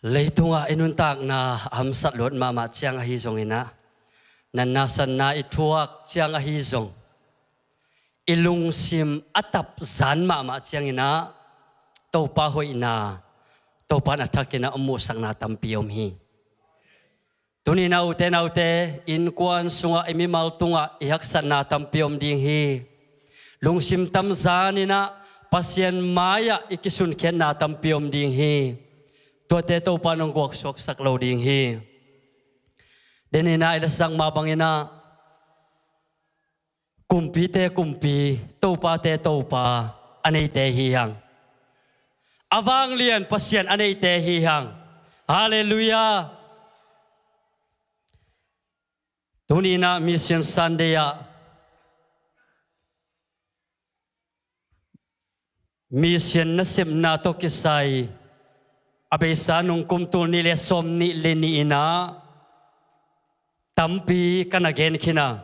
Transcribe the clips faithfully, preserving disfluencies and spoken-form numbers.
Leitungah i nuntakna a hamsat luat mahmah ciang ahi zongin ah, natna satna i thuak ciang ahi zong, i lungsim a tapzan mahmah ciangin ah Topa hoihna, Topa in a thakin ah hong muhsakna tampi om hi. Tuni-in ah ute naute, innkuan sungah i mimal tungah i haksatna tampi om ding hi. Lungsim tapzan in ah Pasian mai-ah i kisunkhiatna tampi om ding hi. Tuate Topa in hong guaksuaksak lo ding hi. Denin ah i lasak mah bangin ah, kumpite Kumpi, topate Topa a neite hi hang. A vanglian Pasian a neite hi hang. Halleluiah. Tuni-in ah Mission Sunday ah, mission nasepna tawh kisai a beisa nung kum tul nih le sawmnih le nih in ah tampi ka na gen khin a,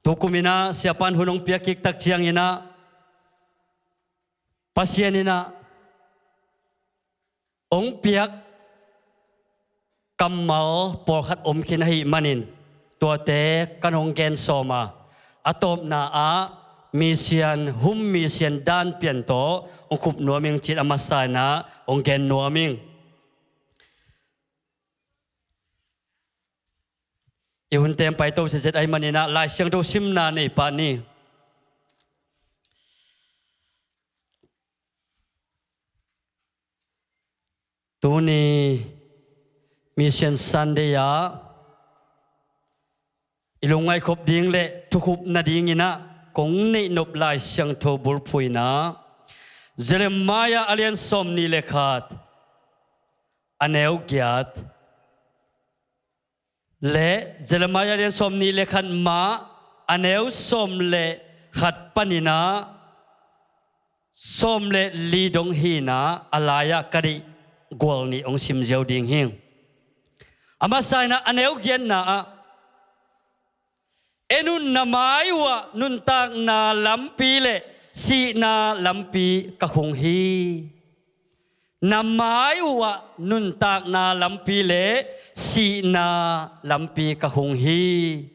tukum in ah Siapa in hun hong piak kik tak ciangin ah Pasian in ah hong piak kammal pawlkhat om khin ahih manin, tuate kan hong gen sawm a, a tawpna ah mission, home mission dan pian tawh hong khup nuam ing ci-in a masa in ah hong gen nuam ing. I hun teng pai to zezet ahih manin ah Lai Siangtho simna nei pah ni. Tuni Mission Sunday ah i lungngaih khop ding le thukhup nadingin ah kong neih nop Lai Siangtho bulphuhna, Jeremiah a lian sawmnih le khat, a neu giat, le Jeremiah lian sawmnih le khat mah a neu sawm le khat panin ah sawm le li dong hi-in ah, a lai-ah ka deih gual nih hong sim ziau ding hi. A masa in ah a neu giatna ah, "En un, na mai uhah nuntakna lampi le sihna lampi ka khung hi. Na mai uhah nuntakna lampi le sihna lampi ka khung hi,"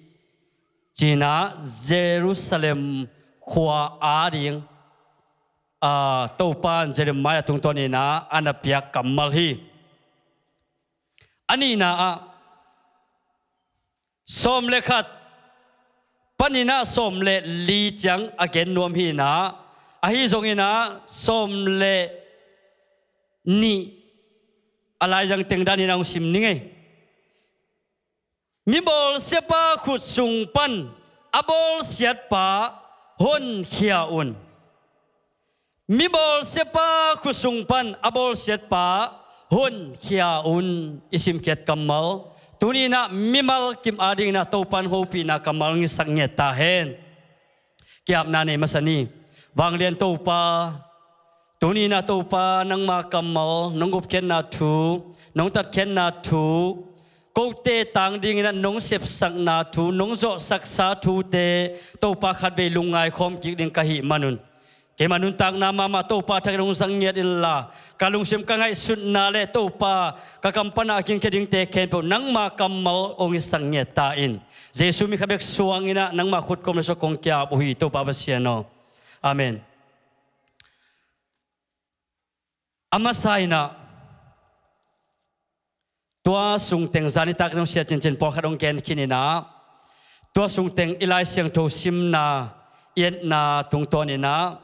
ci-in ah Jerusalem khua ading, aa, Topa in Jeremiah tungtawnin ah a na piak kammal hi. A nihna ah, sawm le khat panin ah sawm le li ciang a gen nuam hi-in ah, ahi zongin ah sawm le nih a laizang teng danin ah hong sim ning ei. "Mibawlsiapa khut sung pan a bawlsiatpa honkhia un. Mibawlsiapa khut sung pan a bawlsiatpa honkhia un," i simkhiat kammal. Tuni-in ah mimal kim adingin ah Topa in hopihna kammal hong hisak ngiat ta hen. Ki-apna nei masa ni. Vanglian Topa, tuni-in ah Topa nangma kammal, nong gupkhiatna thu, nong tatkhiatna thu, kote tang dingin ah nong sepsakna thu, nong zawhsaksa thute Topa khatvei lungngai khawm kik ding ka hih manun, keima nuntakna mahmah Topa thakin hong zang ngiat inla, ka lungsim ka ngaihsutna le Topa ka kam panah a gingkhia dingte khempeuh nangma kammal hong hisak ngiat ta in. Jesu min khat bek suangin ah nangma khut kawm le sung kong ki-ap uh hi, Topa Pasian aw. Amen. A masa in ah, tua sungteng zan nitak zong sia cincin pawlkhat hong gen khin in ah, tua sungteng i Lai Siangtho simna i etna tungtawnin ah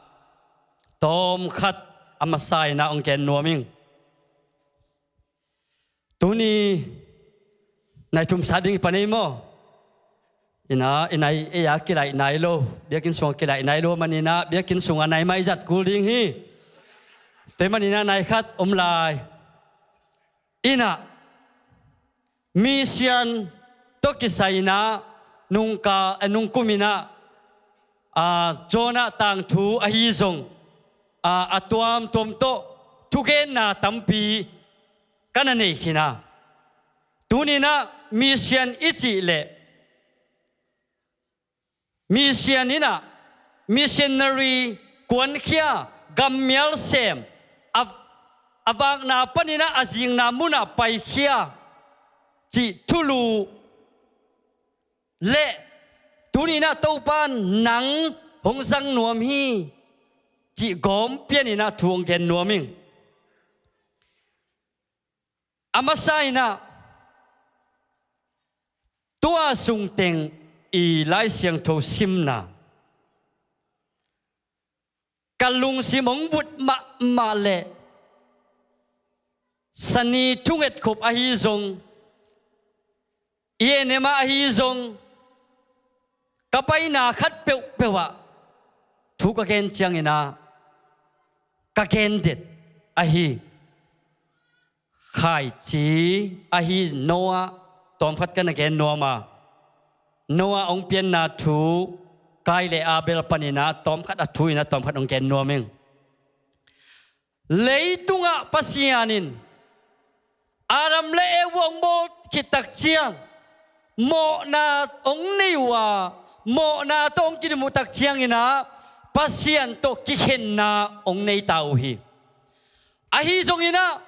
tawmkhat a masa in ah hong gen nuam ing. Tuni nai thum sa ding i pan ei maw? Ina, i nai ei a kilaih nai lo, biakinn sungah kilaih nai lo manin ah biakinn sungah nai mah i zat kul ding hi. Tua manin ah nai khat om lai. Ina, mission tawh kisai in ah nungka, eh, nungkum in ah, ah, Jonah tangthu ahi zong, ah, a tuamtuam tawh thugenna tampi ka na nei khin a. Tuni-in ah mission i cih leh, mission in ah, missionary, kuankhia, gammial sem, a, a vakna panin ah a zingna munah paikhia cih thulu le, tuni-in ah Topa in nang hong zang nuam hi cih gawm pianin ah thu hong gen nuam ing. A masa-in ah tua sungteng i Lai Siangtho simna ka lungsim hong vut mahmah leh sani thunget khop ahi zong, i enema ahi zong, ka paina khat peuhpeuh ah thu ka gen ciangin ah ka gen det ahi. Khaici ahi Noah tawmkhat ka na gen nuam a, Noah hong pianna thu, Kain le Abel panin ah tawmkhat a thu in ah tawmkhat hong gen nuam ing. Leitungah Pasian in Adam le Eva hong bawl khit tak ciang mawhna hong nei uh a, mawhna tawh hong kidim uh tak ciangin ah Pasian tawh kikhenna hong nei ta uh hi. Ahi zongin ah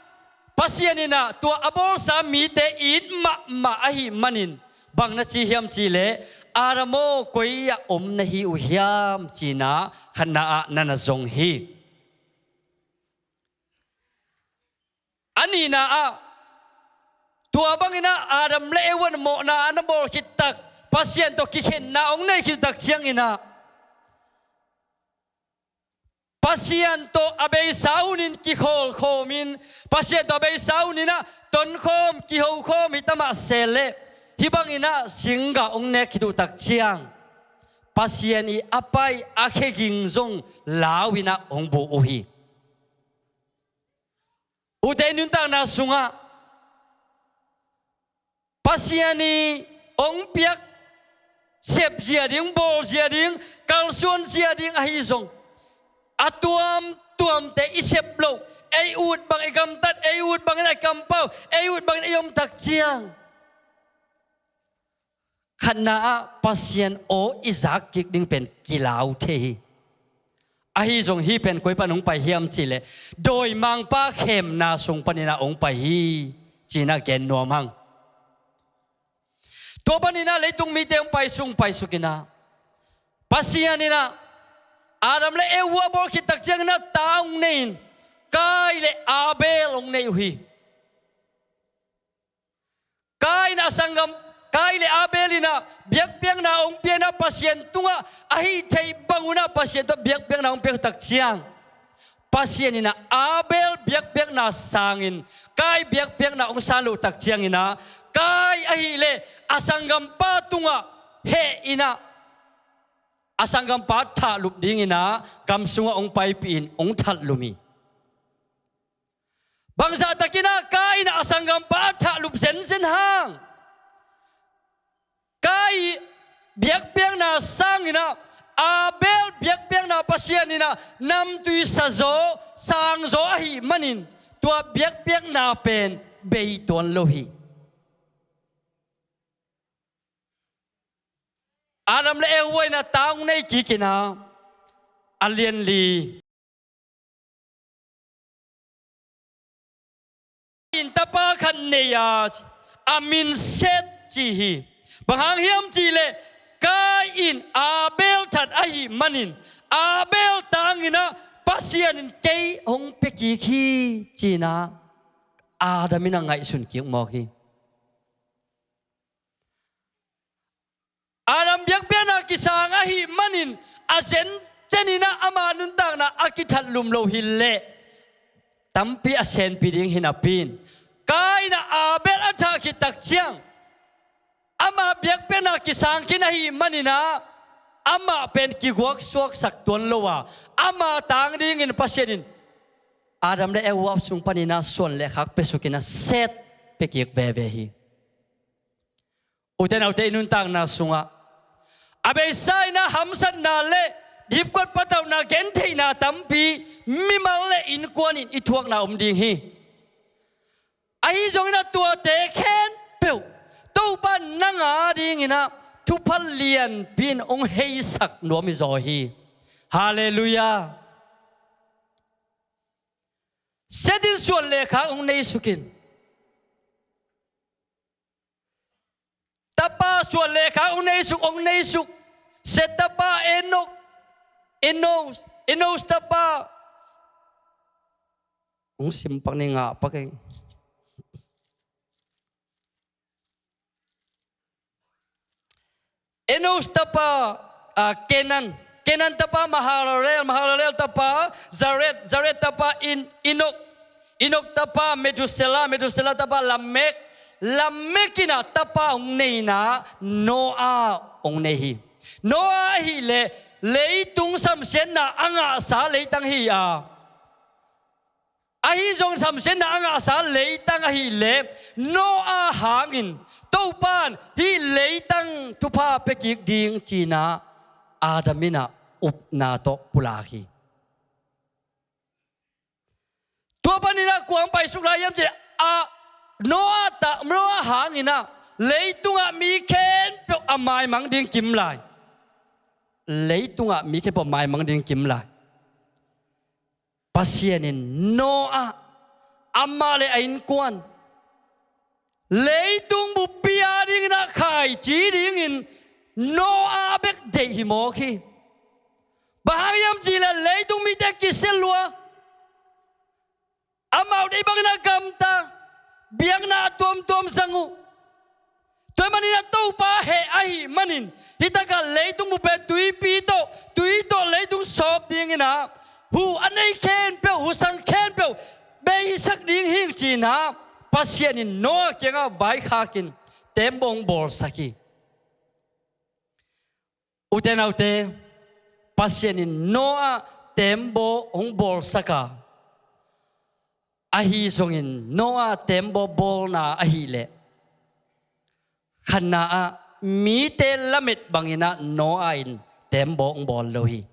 Pasian in ah tua a bawlsa mite it mahmah ahih manin bang na ci hiam cih leh, Adam aw, koi-ah om na hi uh hiam, ci-in ah khatna ah na na zong hi. A nihna ah tua bangin ah Adam le Eva in mawhna a na bawl khit tak, Pasian tawh kikhenna hong nei khit tak ciangin ah Pasian tawh a beisa hunin kikhawlkhawmin, Pasian tawh a beisa hunin ah tonkhawm, kihokhawm hi ta mah se leh, hih bangin ah singgah hong nek khit uh tak ciang Pasian ii a pai a kheging zong lau-in ah hong bu uh hi. Ute, nuntakna sungah Pasian ii hong piak sepzia ding, bawlzia ding, kalsuanzia ding ahi zong, a tuamtuamte i sep loh, ei ut bang i gamtat, ei ut bangin a i kampau, ei ut bangin ei om tak ciang, khatna ah Pasian aw i zak kik ding pen kilau thei hi. Ahi zong hih pen koi pan hong pai hiam cih leh, dawimangpa khemna sung panin ah hong pai hi, ci-in ah gen nuam hang. Tua panin ah leitung mite hong pai sung pai suk in ah, Pasian in ah Adam le Eva bawl khit tak ciangin ah ta hong nei in, Kain le Abel hong nei uh hi. Kain a sanggam, Kain le Abel in ah biakpiakna hong pia in ah, Pasian tungah a hih theih bangun ah Pasian tawh biakpiakna hong piak tak ciang, Pasian in ah Abel biakpiakna sangin Kain biakpiakna hong san loh tak ciangin ah, Kain ahih leh a sanggampa tungah heh in ah, a sanggampa thahlup dingin ah gam sungah hong paipih in hong thatlum hi. Bangzah takin ah Kain in ah a sanggampa a thahlup zenzen hang, Kain biakpiakna sangin ah Abel biakpiakna Pasian in ah namtui sazaw, sangzaw ahih manin, tua biakpiakna pen bei tuan lo hi. Adam le Eva in ah ta hong nei kik in ah, a lianli in tapa khat nei a, a min Seth ci hi. Bang hang hiam cih leh, Kain in Abel that ahih manin, Abel tangin ah Pasian in kei hong pia kik hi, ci-in ah Adam in ah ngaihsun kik mawk hi. Adam biakpiakna kisang ahih manin a zenzen in ah ama nuntakna a kithatlum lo hi leh, tampi a senpi ding hi napi-in, Kain in ah Abel a thah khit tak ciang, ama biakpiakna kisang khin ahih manin ah amah pen kiguaksuaksak tuan lo a, ama tang dingin Pasian in Adam le Eva sung panin ah suan le khak pia suk in ah Seth pia kik veve hi. Ute naute, i nuntakna sungah a beisa in ah hamsatna le dipkuat patauhna gentheihna tampi mimal le innkuan in i thuakna om ding hi. Ahi zongin ah tuate khempeuh Topa in nang a dingin ah thupha lianpi in hong heisak nuam hi zaw hi. Halleluiah. Set in suan le khak hong neisuk in. Tapa suan le khak hong neisuk, hong neisuk. Set tapa Enok, Enos, Enos tapa. Hong sim pak ni, ngah pak ei. Enos tapa, ah, Kenan. Kenan tapa Mahalalel, Mahalalel tapa Jared, Jared tapa En-, Enok, Enok tapa Methuselah, Methuselah tapa Lamek, Lamek in ah tapa hong nei in ah Noah hong nei hi. Noah ahih leh leitung samsiatna a ngahsa leitang hi a, ahi zong samsiatna a ngahsa leitang ahih leh Noah hangin Topan hih leitang thupha pia kik ding ci-in ah Adam in ah upna tawh pulak hi. Tua panin ah kua hong paisuk lai hiam cih leh, ah, Noah ta, Noah hangin ah leitungah mi khempeuh a maimang ding kim lai. Leitungah mi khempeuh a maimang ding kim lai. Pasian in Noah, amah le a innkuan, leitung buppi a dingin ah khaici dingin Noah bek deih hi mawk hi. Bang hang hiam cih leh leitung mite kisia lua. Amau deih bangin ah gamta, biakna a tuamtuam zang uh. Tua ahih manin ah Topa heh ahih manin, hih takah leitung bup pen tuipi tawh, tui tawh leitung sawp dingin ah, huh a nei khempeuh, huh sang khempeuh, beisak ding hi ing ci-in ah, Pasian in Noah kiangah vaikhak in, teembaw hong bawlsak hi. Ute naute, Pasian in Noah teembaw hong bawlsak a, ahi zongin Noah teembaw bawlna ahih leh, khatna ah mite lamet bangin ah Noah in teembaw hong bawl lo hi.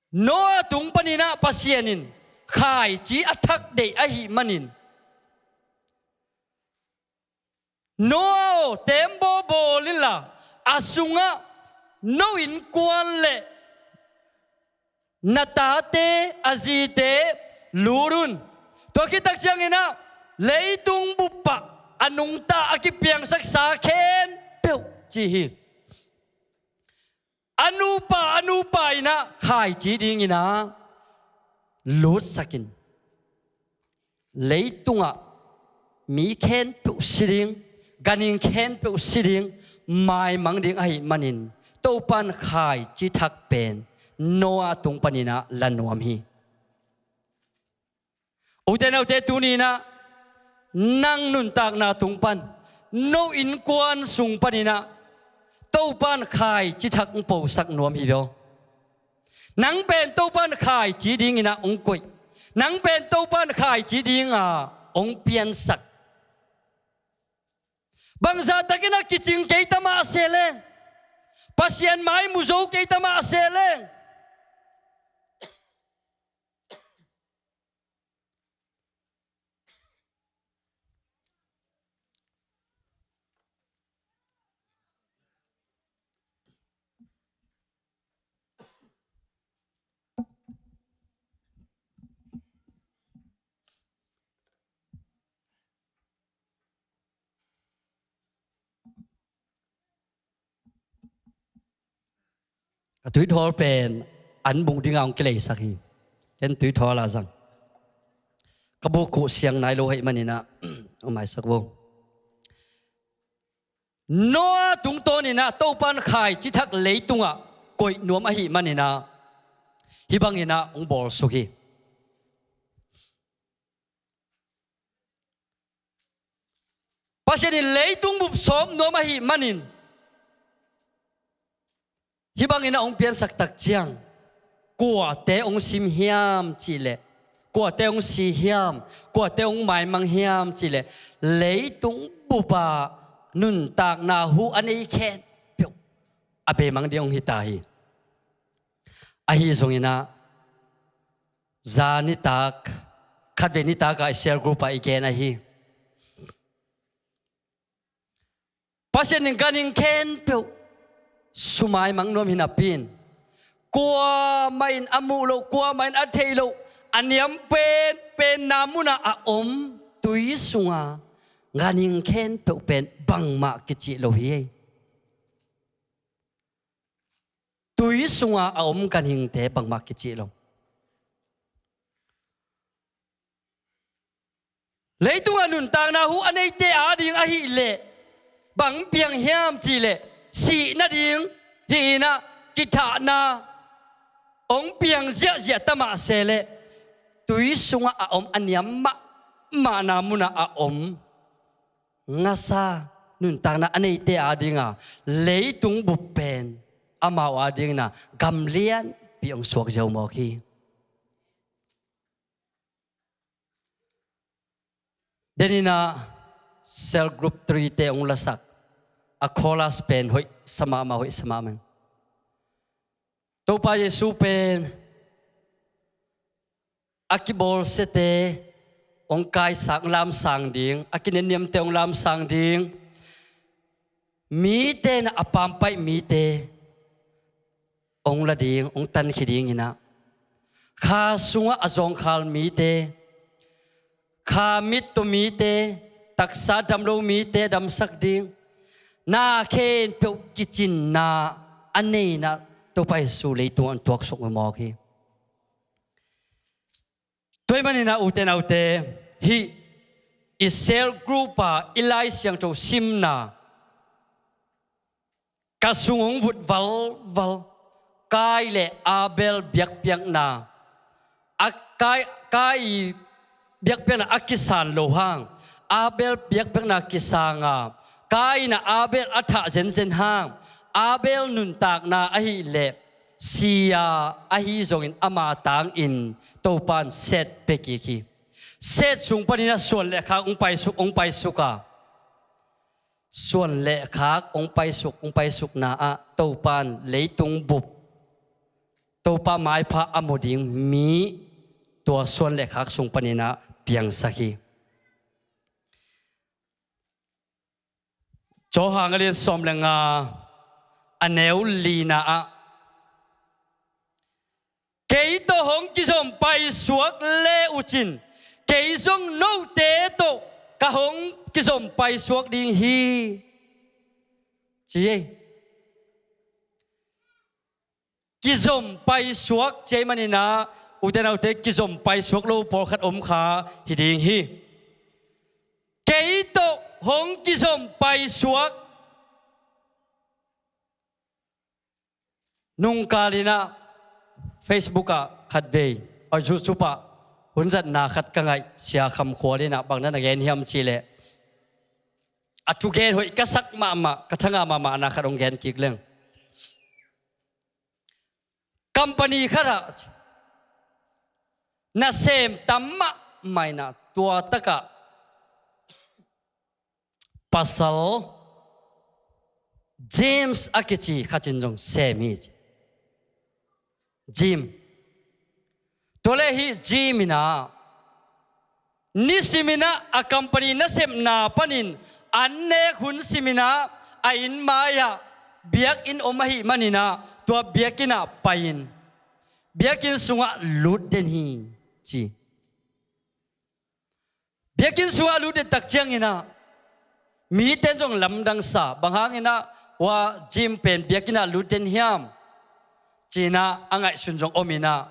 Noah tung panin ah Pasian in khaici a thak deih ahih manin, Noah aw, teembaw bawl inla, a sungah no innkuan le na tate, a zite lut un. Tua khit tak ciangin ah leitung bup ah a nungta a kipiangsaksa khempeuh ci hi. A nupa, a nupa in ah khaici dingin ah lutsak in. Leitungah mi khempeuh si ding, ganhing khempeuh si ding, maimang ding ahih manin, Topan khaici thak pen Noah tung panin ah la nuam hi. Ute naute, tuni-in ah nang nuntakna tung pan, no innkuan sung panin ah Topan khaici thak hong posak nuam hi ve aw. Nang pen Topan khaici dingin ah hong koih. Nang pen Topan khaici dinga hong piansak. Bangzah takin ah kicing kei ta mah se leng, Pasian mai mu zo kei ta mah se leng, ka tuithawl pen an bung dinga hong kileisak hi. Ken tuithawl a zang. Ka buk khuh siang nai lo ahih manin ah, hong maisak vo. Noah tungtawnin ah Topan khaici thak leitungah koih nuam ahih manin ah, hih bangin ah hong bawlsuk hi. Pasian in leitung bup sawp nuam ahih manin, hih bangin ah hong piansak tak ciang, kuate hong sim hiam cih leh, kuate hong si hiam, kuate hong maimang hiam cih leh, leitung bup ah nuntakna huh a nei khempeuh a beimang ding hong hi ta hi. Ahi zongin ah, zan nitak, khatvei nitak ah i cell group ah i gen ahi. Pasian in ganhing khempeuh, Sumai mang nuam hi napi in, kuamah in a muh loh, kuamah in a theih loh, a niam penpenna munah a om tui sunga ganhing khempeuh pen bangmah kicih lo hi. Tui sunga a om ganhingte bangmah kicih lo. Leitungah nuntakna hu a neite ading ahih leh bang piang hiam cih leh, sih nading hi-in ah kithahna hong piang ziahziah ta mah se leh, tui sungah a om, a niam mahmahna munah a om ngasa nuntakna a neite adinga leitung bup pen amau adingin ah gam lianpi hong suak ziau mawk hi. Deninah cell group three te hong lasak a chorus pen hoih sa mahmah, hoih sa mahmah. Topa Jesu pen a kibawlsiate hong kaisang, lamsang ding, a kinenniamte hong lamsang ding, mite na a pampaih mite hong la ding, hong tankhia dingin ah, kha sungah a zawngkhal mite, kha mittua mite, taksa damlo mite damsak ding, na khempeuh kicinna a neihna Topa Jesu leitungah hong tuaksuk mawk hi. Tua ahih maninah ute naute, hih i cell group a i Lai Siangtho simna ka sung hong vut valval. Kain le Abel biakpiakna, a Kain, Kain biakpiakna a kisang lo hang, Abel biakpiakna kisang a, Kain in ah Abel a thah zenzen hang, Abel nuntakna ahih leh sia ahi zongin ama tangin Topa in Seth pia kik hi. Seth sung panin ah suan le khak hong paisuk, hong paisuk a, suan le khak hong paisuk, hong paisukna ah Topa in leitung bup, Topa maipha a mu ding mi tua suan le khak sung panin ah piangsak hi. Johan a lian sawm le nga, a neu lina ah, kei tawh hong kizom paisuak le uh cin, kei zong note tawh ka hong kizom paisuak ding hi, ci hi. Kizom paisuak ci ahih maninah, ute naute, kizom paisuak lo pawlkhat om kha hi ding hi. Kei tawh hong kizom paisuak. Nungkal in ah Facebook ah khatvei, a, YouTube ah hun zatna khat ka ngaih, Sia Kham Khual in ah bang na na gen hiam cih leh, a thugen hoih ka sak mahmah, ka thangah mahmahna khat hong gen kik leng. Company khat ah nasem tam mahmah in ah, tua takah pasal James a kici khat in zong sem hi, ci. Jim. Tua leh hih Jim in ah, nisimin ah a company nasepna panin an nek hun simin ah, a inn mai-ah biakinn om ahih manin ah, tua biakinn ah pai-in biakinn sungah lut den hi, ci. Biakinn sungah lut den tak ciangin ah, mite in zong lamdang sa, bang hangin ah hua Jim pen biakinn ah lut den hiam, ci-in ah a ngaihsun zong om in ah,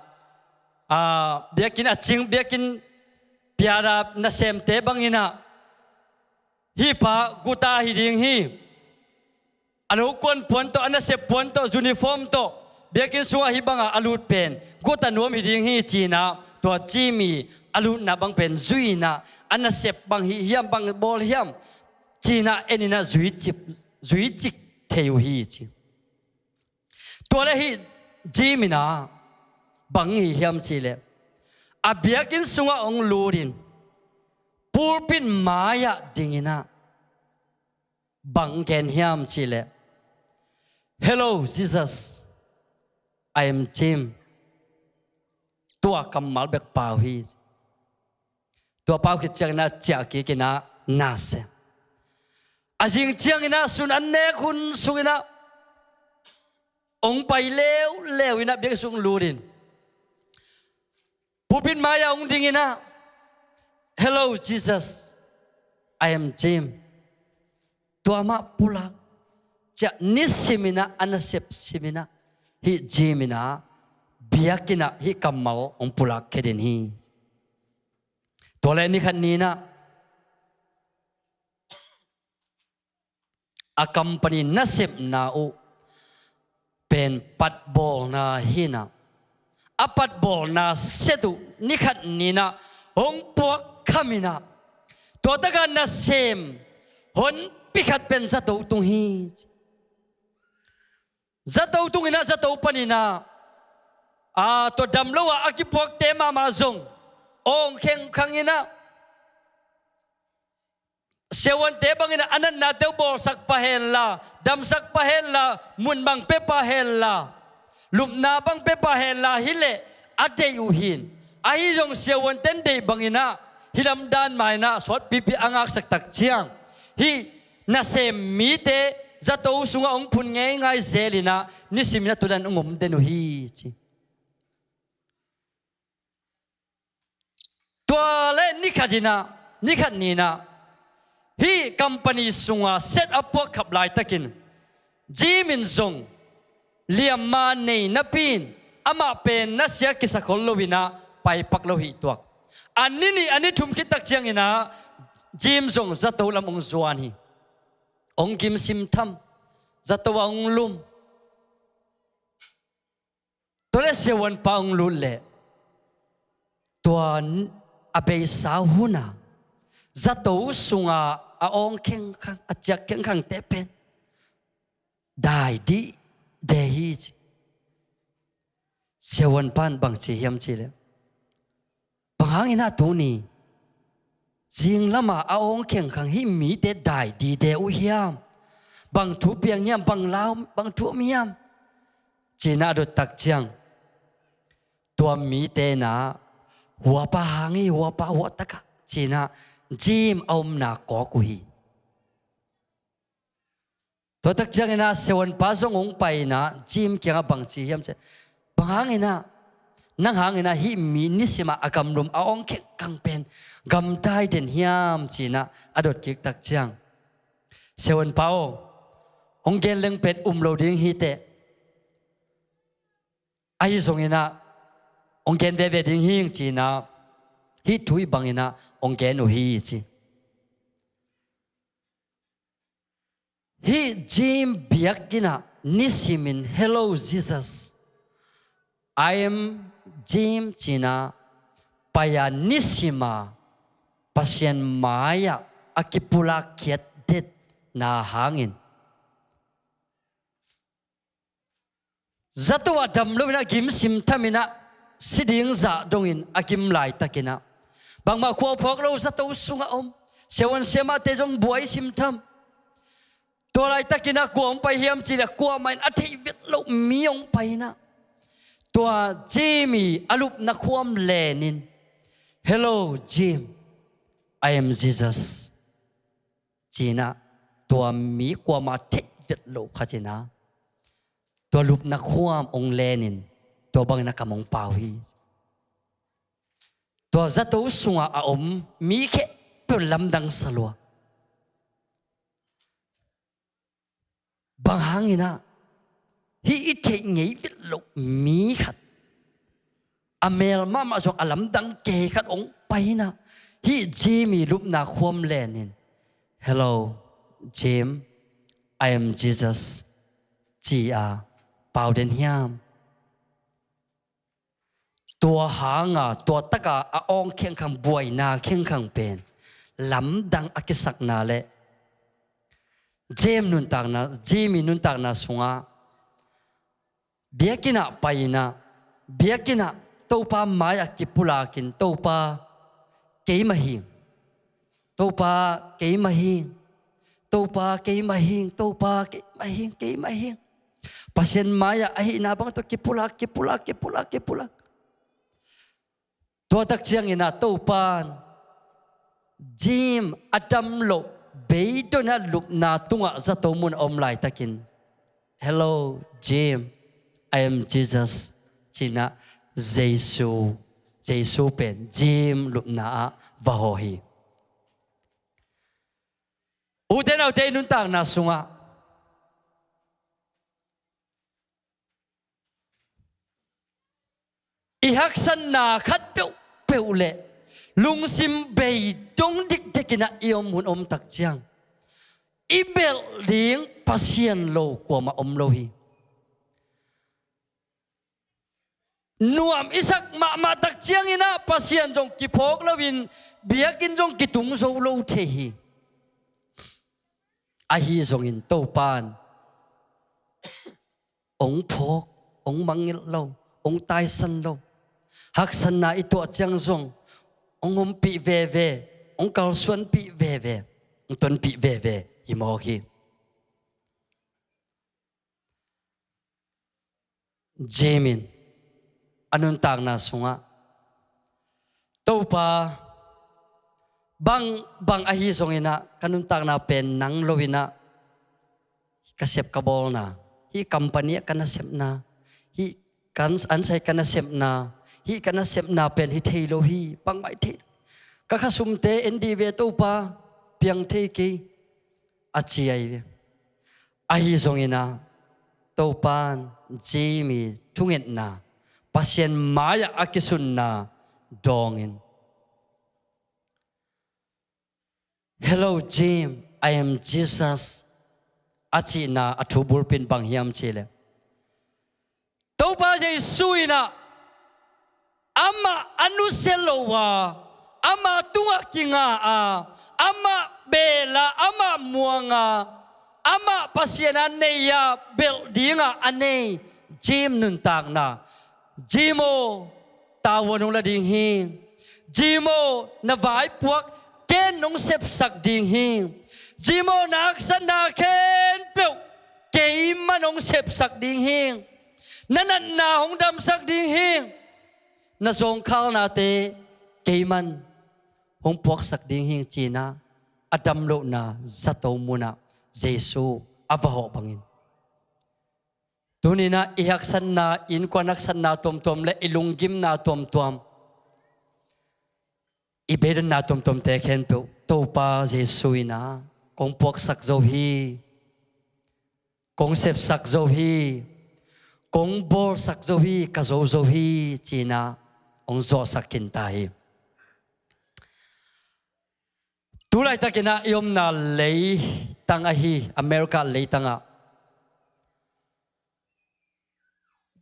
a, biakinn a cing, biakinn piara nasemte bangin ah, hih pa guta hi ding hi, a lokuan puan tawh, a nasep puan tawh, uniform tawh, biakinn sungah hih bangah a lut pen guta nuam hi ding hi, ci-in ah tua Jim i a lutna bang pen zui-in ah, a nasep bang hih hiam, bang bawl hiam, ci-in ah en in ah zui cip, zui cik thei uh hi, ci. Tua leh hih Jim in ah bang hi hiam cih leh, a biakinn sungah hong lut in pulpit mai-ah dingin ah bang gen hiam cih leh, "Hello, Jesus, I am Jim." Tua kammal bek pau hi. Tua pau khit ciangin ah ciah kik in ah na sem. A zing ciangin ah sun an nek hun sungin ah Hong pai leuleu in ah biakinn sung lutin, pulpit mai-ah hong ding in ah, "Hello, Jesus. I am Jim." Tua mah pulak ciah, nisim in ah a nasep sim in ah, hih Jim in ah biakinn ah hih kammal hong pulak khia den hi. Tua leh ni khat ni in ah a company nasepna uh pen patbawlna hi in ah, a patbawlna set uh ni khat ni in ah hong puak kham in ah, tua tak a nasem honpi khat pen zato tung hi. Zato tung in ah, zato pan in ah, a, tua dam lo-a a kipuakte mahmah zong awng khengkhang in ah, siavuante bang in ah a natnate uh bawlsak pah hen la, damsak pah hen la, mun bang pia pah hen la, lupna bang pia pah hen la, hi leh a deih uh hi in. Ahi zong siavuante in deih bang in ah, hih lam dan mah in ah sawtpipi a ngaksak tak ciang, hih nasem mite zato sungah hong phun ngeingai zel in ah, nisim in ah tua dan hong om den uh hi, ci. Tua leh ni khat in ah, ni khat ni in ah, hih company sunga set a puak khap laitakin, Jim in zong liamma nei napi in, amah pen nasia kisa khol lo in ah pai pak lo hi tuak. A ni nih, a ni thum khit tak ciang in ah, Jim zong zato lam hong zuan hi. Hong gim sim tham, zato ah hong lum. Tua leh siavuanpa hong lut leh, tua a beisa hun a zato sunga a awng khengkhang, a ciak khengkhangte pen dai dihde hi, ci. Siavuanpa in bang ci hiam cih leh, "Bang hangin ah tuni zinglam a a awng khengkhang hih mite dai dihde uh hiam? Bang thu piang hiam, bang lau, bang thu om hiam?" ci in ah a dot tak ciang, tua mite in ah, "Huapa hang hi, huapa, hua tak ah," ci in ah Jim a omna kawk uh hi. Tua tak ciang in ah siavuanpa zong hong pai in ah Jim kiangah bang ci hiam cih leh, "Bang hangin ah, nang hangin ah hih mi nisim a a gamlum a awng khengkhang pen gamdai den hiam?" ci in ah a dot kik tak ciang, "Siavuanpa aw, hong gen leng pen um lo ding hi teh. Ahi zongin ah hong gen veve ding hing," ci in ah, hih thu hih bangin ah hong gen uh hi, ci. Hih Jim biakinn ah nisimin, "Hello, Jesus. I am Jim," ci in ah pai a, nisim a Pasian mai-ah a kipulak khiat detna hangin, zato ah dam lo in ah gim sim tham in ah, si ding zah dongin a gim laitakin ah, bangmah khua phawk lo zato sungah om, siavuan siamahte zong buai sim tham. Tua laitakin ah kua hong pai hiam cih leh, kuamah in a theih vet loh mi hong pai in ah, tua Jim i a lupna khuam lenin, "Hello, Jim. I am Jesus," ci in ah, tua mi kuamah theih vet loh khat in ah, tua lupna khuam hong lenin, tua bangin a kam hong pau hi. Tua zato sungah a om mi khempeuh lamdang sa lua. Bang hangin ah hih i theih ngei vet loh mi khat, a mel mahmah zong a lamdang kei khat hong pai in ah, hih Jim i lupna khuam lenin, "Hello, Jim. I am Jesus," ci a pau den hiam? Tua hanga, tua taka a awng khengkhang, buaina khengkhang pen lamdang a kisakna leh Jim nuntakna, Jim i nuntakna sungah biakinn ah pai in ah, biakinn ah Topa mai-ah kipulakin, "Topa, keimah hing. Topa, keimah hing. Topa, keimah hing. Topa, keimah hing, keimah hing." Pasian mai-ah ahihna bang tawh kipulak, kipulak, kipulak, kipulak. Tua tak ciangin ah Topa in Jim a dam loh, beidong in ah lupna tungah zato mun a om laitakin, "Hello, Jim. "I am Jesus," ci-in ah Jesu, Jesu pen Jim lupna ah va hawh hi. Ute naute, i nuntakna sungah i haksatna khat peuhpeuh le lungsim bei dong dikdikin ah i om hun om tak ciang, i belh ding Pasian lo kuamah om lo hi. Nuam i sak mahmah tak ciangin ah Pasian zong kiphawk loin biakinn zong kitung zo lo thei hi. Ahi zongin Topa in hong phawk, hong mangngilh lo, hong taisan lo. Haksatna i tuah ciang zong hong ompih veve, hong kalsuanpih veve, hong tonpih veve hi mawk hi. Jim in a nuntakna sungah, "Topa, bang, bang ahi zongin ah ka nuntakna pen nang lo-in ah, ka sep ka bawlna, hih company ah ka nasepna, hih kan ansai ka nasepna, hih ka nasepna pen hi thei lo hi, bangmah hi thei lo. Ka khasumte en dih ve Topa, piang thei kei," a ci ahi ve. Ahi zongin ah Topa in Jim i thungetna, Pasian mai-ah a kisunna dawngin, "Hello Jim, I am Jesus," a cihna a thu bulpi in bang hiam cih leh, Topa Jesu in ah amah a nusia lo a, amah tungah kinga a, amah bel a, amah muang a, amah Pasian a nei a, belh dingah a nei Jim nuntakna, "Jim aw, tavuan hong la ding hi. Jim aw, na vaipuak ken hong sepsak ding hi. Jim aw, na haksatna khempeuh keiman hong sepsak ding hi. Na natna hong damsak ding hi. Na zawngkhalnate keiman hong puaksak ding hi," ci-in ah a damlohna zato munah Jesu a va hawh bangin, tuni-in ah i haksatna, i innkuan haksatna tuamtuam le i lunggimna tuamtuam, i beidonna tuamtuamte khempeuh Topa Jesu in ah kong puaksak zo hi, kong sepsak zo hi, kong bawlsak zo hi, ka zo zo hi, ci-in ah hong zawhsak khinta hi. Tu laitakin ah i omna leitang ahi America leitangah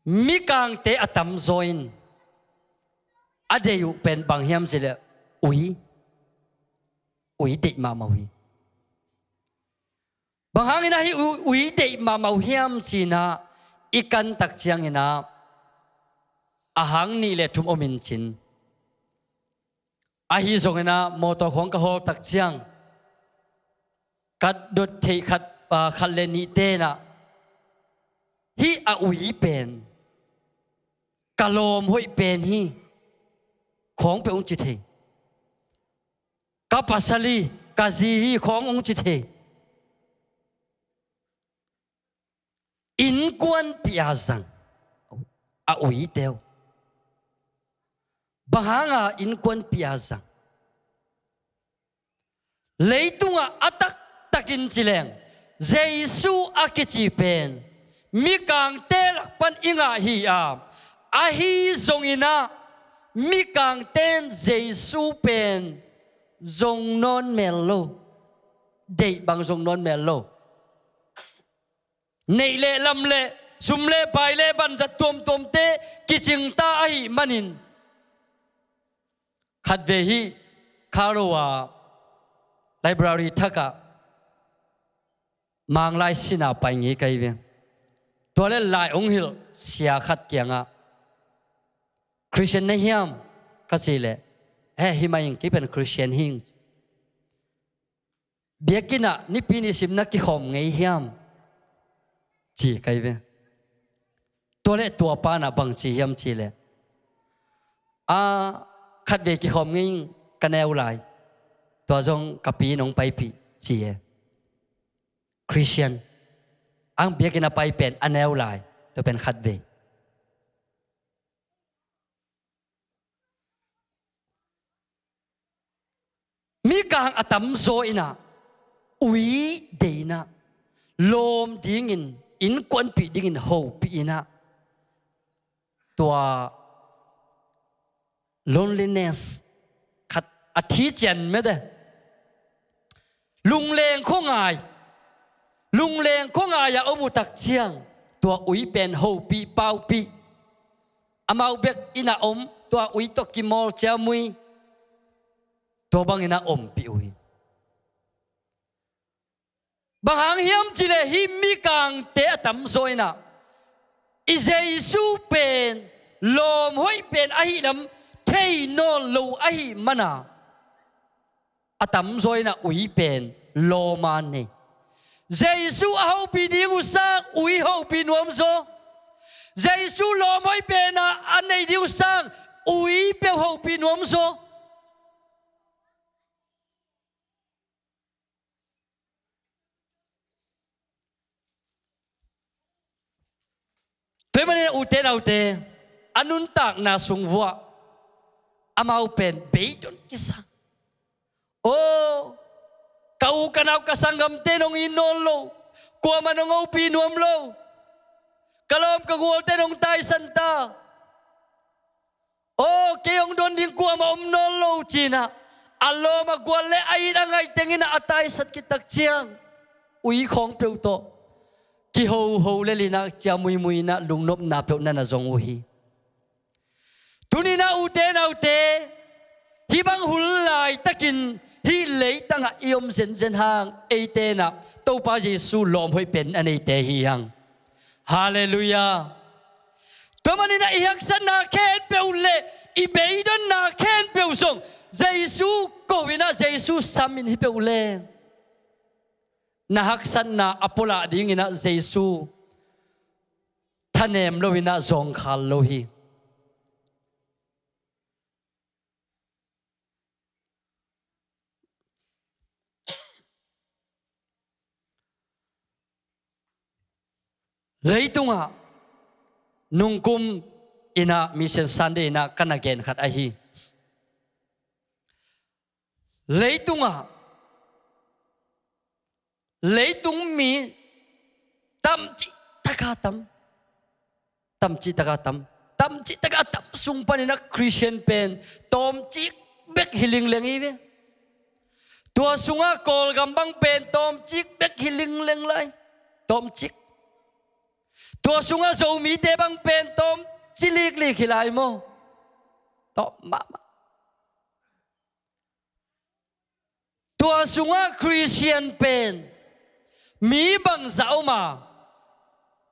mikangte a tamzaw in a deih uh pen bang hiam cih leh ui, ui deih mahmah uh hi. Bang hangin ah hih ui, ui deih mahmah uh hiam ci-in ah i kan tak ciangin ah a hang nih le thum om in cin. Ahi zongin ah mawtaw khawng ka hawl tak ciang ka dot theih khat, ah, khat le nihte in ah hih a ui pen ka lawm hoih pen hi khawng peuh hong ci thei. Ka pasal hi, ka zi hi khawng hong ci thei. Innkuanpih a zang a uite uh. Bang hanga innkuanpih a zang? Leitungah a taktakin ci leng Jesu a kici pen mikangte lak pan i ngah hi a, ahi zongin ah mikangte in Jesu pen zong nawn mel lo, deih bang zong nawn mel lo. Neih le lam le sum le pai le vanzat tuamtuamte kicingta ahih manin, khatvei hih Kharou a library thakah Manglai sinah pai ngei ka hi ve. Tua leh lai hong hilh sia khat kiangah, "Christian na hiam?" ka cih leh, "Eh, hi mah ing, kei pen Christian hi ing." "Biakinn ah Nipi ni sim na kikhawm ngei hiam?" ci ka hi ve. Tua leh tua pa in ah bang ci hiam cih leh, "A, khatvei kikhawm ngei ing, ka neu lai. Tua zong ka pi in hong paipih," ci e. Christian, ang biakinn a pai pen a neu lai, tua pen khatvei. Mikang a tamzaw in ah ui dei in ah, lawm dingin, innkuanpih dingin hopih in ah, tua loneliness khat a thi cian mete. Lungleng khuangai, lungleng khuangai a om uh tak ciang, tua ui pen hopih, paupih, amau bek in ah om, tua ui tawh kimawl ciamui, tua bangin ah ompih uh hi. Bang hang hiam cih leh hih mikangte a tamzaw in ah i Jesu pen, lawm hoih pen ahih lam thei nawn lo ahih man a, a tamzaw in ah ui pen lawm a nei. Jesu a hopih ding uh sang ui hopih nuam zaw. Jesu lawm hoih pen a, a nei ding uh sang ui peuh hopih nuam zaw. Tua ahih manin ute naute, a nuntakna sung vuah amau pen beidon kisa. Aw, ka u ka nau ka sanggamte in hong it nawn lo, kuamah in hong hopih nuam lo, ka lawm ka gualte in hong taisan ta. Aw, kei hong don ding kuamah om nawn lo ci-in ah, a lawm a gual le a it a ngaih teng in ah a taisat khit tak ciang, ui khawng peuh tawh kihoho lel in ah, ciammuimui in ah lungnopna peuh na na zong uh hi. Tuni-in ah ute naute, hih bang hun laitakin hih leitang ah i om zenzen hang, eite in ah Topa Jesu lawm hoih pen a neite hi hang. Halleluiah. Tua manin ah i haksatna khempeuh le i beidonna khempeuh zong Jesu ko in ah, Jesu sam in hi peuh leng, na haksatna a pualah dingin ah Jesu thanem lo in ah zawngkhal lo hi. Leitungah nungkum in ah Mission Sunday in ah ka na gen khat ahi. Leitungah, leitung mi tamcih taka tam, tamcih taka tam, tamcih taka tam sung panin ah Khristian pen tawmcik bek hi lingleng hi ve. Tua sungah Kawlgam bang pen tawmcik bek hi lingleng lai. Tawmcik. Tua sungah Zomite bang pen tawmcik liklik hi lai maw? Tawm mahmah. Tua sungah Khristian pen mi bangzah om a,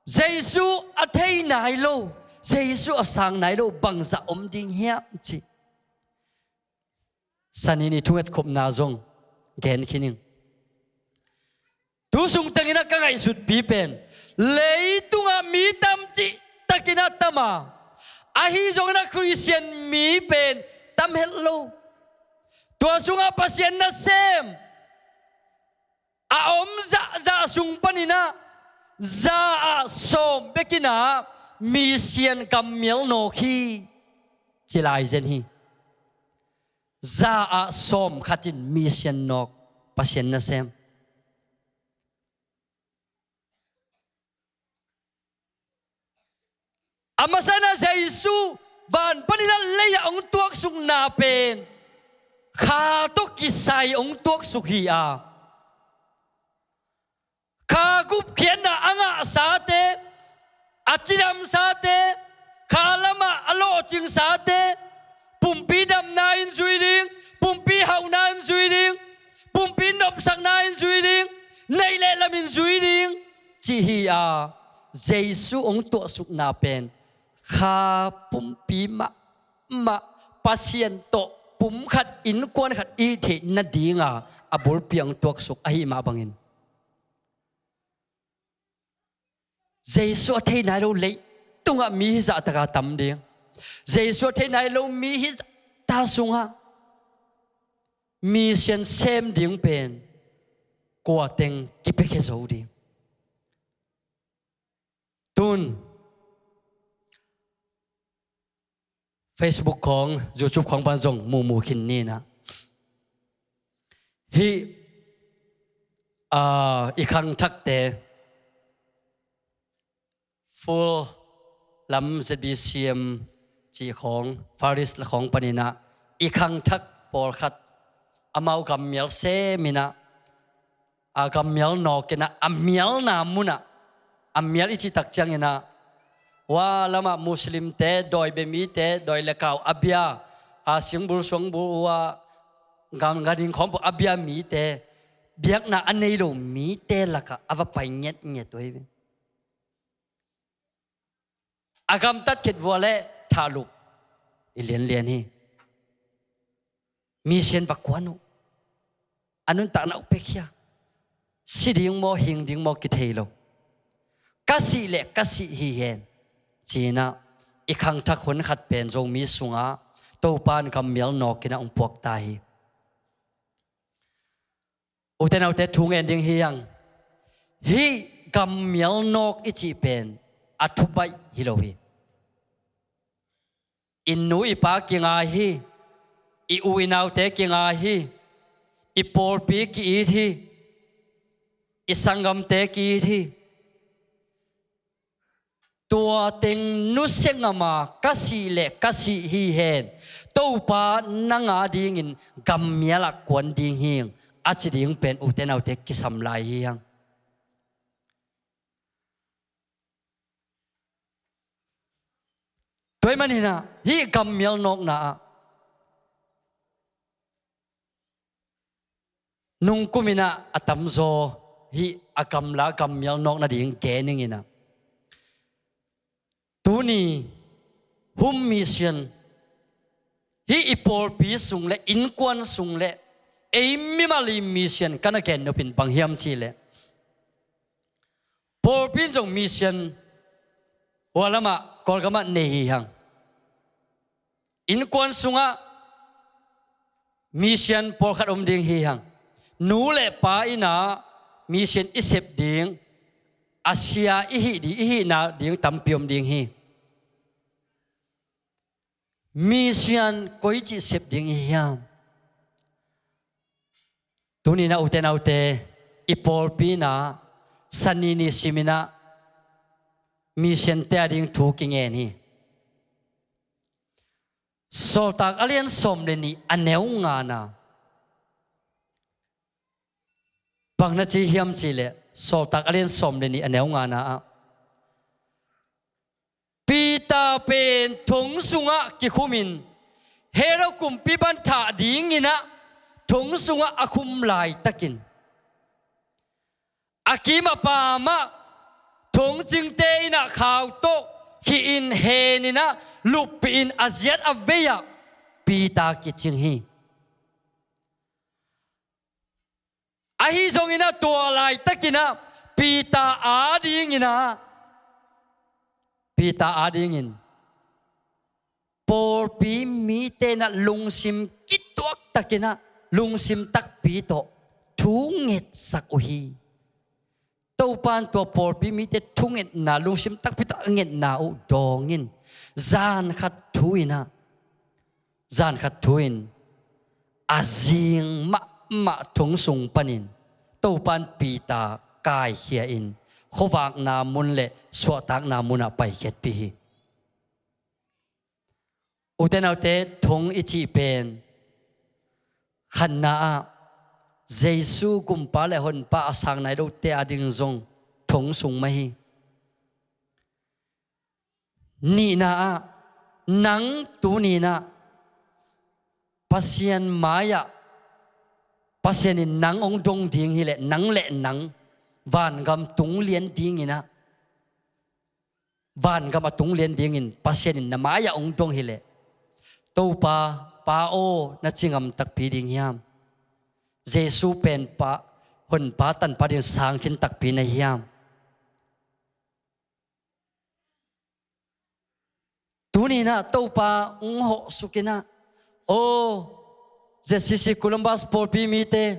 Jesu a thei nai lo, Jesu a sang nai lo bangzah om ding hiam cih Sani ni thungetkhopna zong gen khin ing. Tu sung tengin ah ka ngaihsutpi pen, leitungah mi tamcih takin ah tam a, ahi zongin ah Khristian mi pen tam het lo. Tua sungah Pasian nasem a om zahzah sung panin ah za ah sawm bekin ah misian kammial nawk hi, ci lai zen hi. Za ah sawm khatin misian nawk Pasian nasem. A masa in ah Jesu van panin ah lei ah hong tuaksukna pen kha tawh kisai hong tuaksuk hi a, kha gupkhiatna a ngahsate, a cidamsate, kha lamah a lawhcingsate, pumpi damna in zui ding, pumpi hauhna in zui ding, pumpi nopsakna in zui ding, neih le lam in zui ding, cih hi a, Jesu hong tuahsukna pen kha pumpi mahmah, Pasian tawh pum khat, innkuan khat i theih nadinga a bulpi hong tuaksuk ahi mah bangin, Jesu a thei nai lo leitungah mi hizah taka tam ding, Jesu a thei nai lo mi hizah ta sungah misian sem ding pen kua teng kipiakhia zo ding? Tun Facebook khawng, YouTube khawng pan zong mumu khin ni in ah, Hih, aa, i khangthakte, full lam Z B C M cih khawng, Far East la khawng paninah i khangthak pawlkhat amau gammial seminah, a gammial nawkinah, a mialna munah, a mial i cihtak cianginah, hua lamah Muslimte, dawi bia mite, dawi le kau a bia, a singbul suangbul uh a, gan, ganhing khawmpu a bia mite, biakna a nei lo mite lakah a va pai ngetnget uh hi. A gamtat khit vua le thahluk i lianlian hi. Mission va kuan uh. A nuntakna uh pekhia. Si ding maw, hing ding maw kithei lo. Ka sih le ka sih hi hen. Cinah i khangthak hun khat pen Zomi sungah Topan gammial nawkinah hong puakta hi. Ute naute, thu ngen ding hi hang. Hih gammial nawk i cih pen a thubaih hi lo hi. I nu i pa kingai hi. I u i naute kingai hi. I pawlpi ki-it hi. I sanggamte ki-it hi. Tua teng nusia ngam a, ka sih le ka sih hi hen. Topa nang a dingin gammial ah kuan ding hing, a ci ding pen ute naute kisam lai hi hang. Tua ahih maninah hih gammial nawkna ah nungkuminah a tamzaw hih a gamla gammial nawk nading gen inginah, tuni home mission hih i pawlpi sung le innkuan sung le ei mimal i mission ka na gen nopin bang hiam cihleh, pawlpi in zong mission hua lamah Kawlgamah nei hi hang. Innkuan sungah mission pawlkhat om ding hi hang. Nu le pa innah mission i sep ding, a sia i hih ding, i hihna ding tampi om ding hi. Mission koi cih sep ding i hiam? Tuninah ute naute, i pawlpi innah Sani ni siminah missionte a ding thu kingen hi. Sawltak a lian sawm le nih a neu ngana. Bang na ci hiam cihleh, Sawltak a lian sawm le nih a neu ngana ah Peter pen thong sungah kikhumin, Herod kumpi ban thah dinginah thong sungah a khum laitakin, a kim a pamah thongcingte innah khau tawh khih in, hen innah luppih in, a ziat a vei-ah Peter kicing hi. Ahi zonginah tua laitakinah Peter a dinginah, Peter a dingin pawlpi mite innah lungsim kituaktakinah, lungsim takpi tawh thu ngetsak uh hi. Topan tua pawlpi mite thungetna, lungsim takpi tawh a ngetna uh dawngin, zan khat thu innah, zan khat thu in a zing mahmah thong sung panin Topan Peter kaikhia in khuavakna mun le suahtakna munah paikhiatpih hi. Ute naute, thong i cih pen khanna ah Jesu gumpa le honpa a sang nai lote a ding zong thong sung mah hi. Nihna ah nang tuninah Pasian mai-ah Pasian in nang hong dong ding hileh, nang le nang vangam tung lian dinginah, vangam a tung lian dingin Pasian in na mai-ah hong dong hileh, Topa, Pa aw, na ci ngam takpi ding hiam? Jesu pen Pa, honpa tanpa ding sang khin takpi na hiam? Tuninah Topa hong hawhsukinah, aw, Z C C Columbus pawlpi mite,